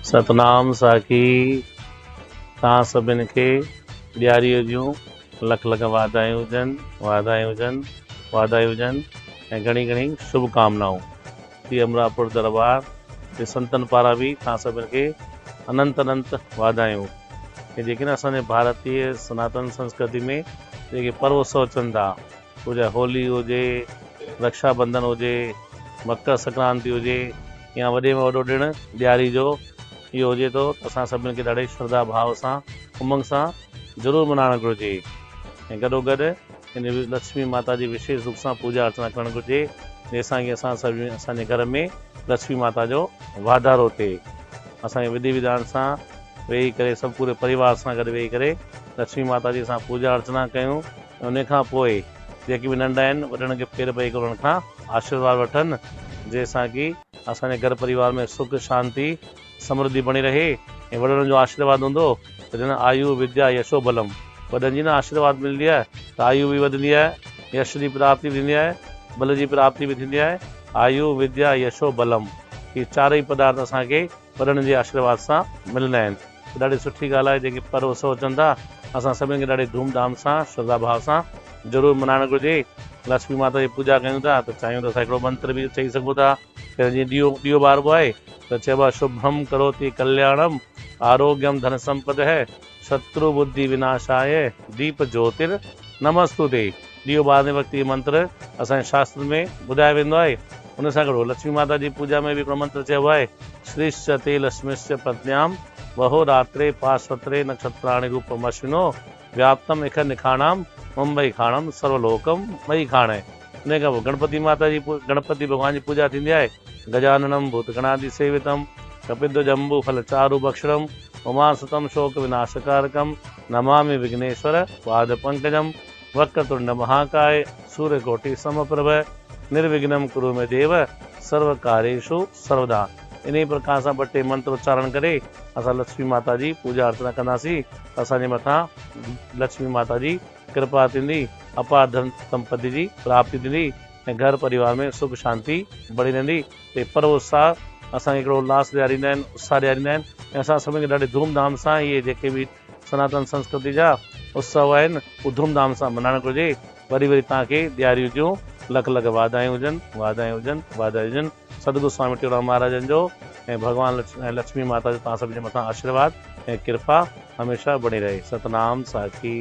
ستنام ساکي توهان سڀن کي ڏياريء جون لک لک واڌايون هجن واڌايون هجن واڌايون هجن ۽ گهڻي گهڻي شڀ ڪامنائون شري امراپور دربار جي سنتن پاران به توهان سڀن کي اننت اننت واڌايون ۽ جيڪي نه اسان جي ڀارتي سناتن سنسڪرتي ۾ جيڪي پرو اتسو اچن ٿا پوء چاهي هولي هجي، رڪشا بنڌن هجي، مڪر سنڪرانتي هجي يا وڏي ۾ وڏو ڏڻ ڏياري جو اهو هجي ٿو ته اسان سڀني کي ڏاڍي شرڌا ڀاو سان امنگ سان ضرور ملهائڻ گهرجي ۽ گڏوگڏ ان لڇمي ماتا جي وشيش روپ سان پوڄا ارچنا ڪرڻ گهرجي جنهن سان ڪي اسان سڀ اسان جي گهر ۾ لڇمي ماتا جو واڌارو ٿئي. اسان کي وڌي وڌان سان ويهي ڪري سڀ پوري پريوار سان گڏ ويهي ڪري لڇمي ماتا جي اسان پوڄا ارچنا ڪيون. ۽ انهي کان پوء جيڪي به ننڍا آهن وڏن کي پير پئي ڪري انهن کان آشيرواد وٺن جنهن سان ڪي اسان جي گهر پريوار ۾ سک شانتي سمرڌي بڻي رهي ۽ وڏڙن جو آشيرواد هوندو ته ڄڻ آيو وديا يشو بلم وڏن جي نه آشيرواد ملندي آهي ته آيو به وڌندي آهي يش جي پراپتي به ٿيندي آهي بل جي پراپتي به ٿيندي آهي آيو وديا يشو بلم هي چارئي پدارٿ اسان کي وڏڙن جي آشيرواد سان ملندا آهن. ته ڏاڍي سٺي ڳالهه آهي جيڪي پر اتسو اچن ٿا اسان سڀني کي ڏاڍي ڌوم ڌام سان شرڌا ڀاو سان ضرور ملهائڻ گهرجي لڇمي ماتا جي پوڄا ڪيون ٿا ته چاهيون ته اسان هڪڙو منتر به چئي سگهون ٿا ته جيئن ڏيئو ڏيئو ٻاربو آهي ته چئبو آهي شڀم ڪروتي ڪلياڻم آروگيم ڌن سمپدهه شترو ٻڌي وناشايه ديپ جوتر نمستوتي ڏيئو ٻارڻي وقت اهي منتر اسان جي شاستر ۾ ٻڌايو ويندو آهي. ان سان گڏ لڇمي ماتا جي پوڄا ۾ به هڪڙو منتر چئبو آهي، شريشچ تي لڇميشچ پتنيام وهو راتري پاشوتري نکشتراڻي روپم اشونو وياپتم اک نکاڻام ممبئي کاڻم سرولوڪم مئي کاڻي. انهيء کان پوء گڻپتي ماتا جي گڻپتي ڀڳوان جي پوڄا ٿيندي آهي. گجاننم ڀوت گڻادي سيوتم ڪپد جمبو ڦل چارو بکشڻم اماستم شوڪ وناشڪارڪم نمامي وگنيشور پاد پنڪجم. وڪرتنڊ مهاڪاء، سوريه ڪوٽي سمپرڀ، نروگنم ڪرو مي ديو، سرو ڪاريشو سرودا. انهيء پرڪار سان ٻه ٽي منتر اچارڻ ڪري اسان لڇمي ماتا جي پوڄا ارچنا ڪنداسين ته اسان جي مٿان لڇمي ماتا جي ڪرپا ٿيندي، اپار ڌن سمپتي جي پراپتي ٿيندي ۽ گهر پريوار ۾ سک شانتي بڻي رهندي. ته پرو اتساهه اسان کي هڪڙو الاس ڏياريندا آهن، اتساهه ڏياريندا آهن ۽ اسان سڀني کي ڏاڍي ڌوم ڌام سان اهي جيڪي به سناتن سنسڪرتي جا اتسو آهن اهو ڌوم ڌام سان ملهائڻ گهرجي وري وري توهان کي ڏياريون جون لک لک واڌايون هجن واڌايون هجن واڌايون هجن ستگرو سوامي ٽيئونرام مهاراجن جو ۽ ڀڳوان ۽ لڇمي ماتا جو توهان سڀني جي مٿان آشيرواد ۽ ڪرپا هميشه بڻي رهي ستنام ساکي.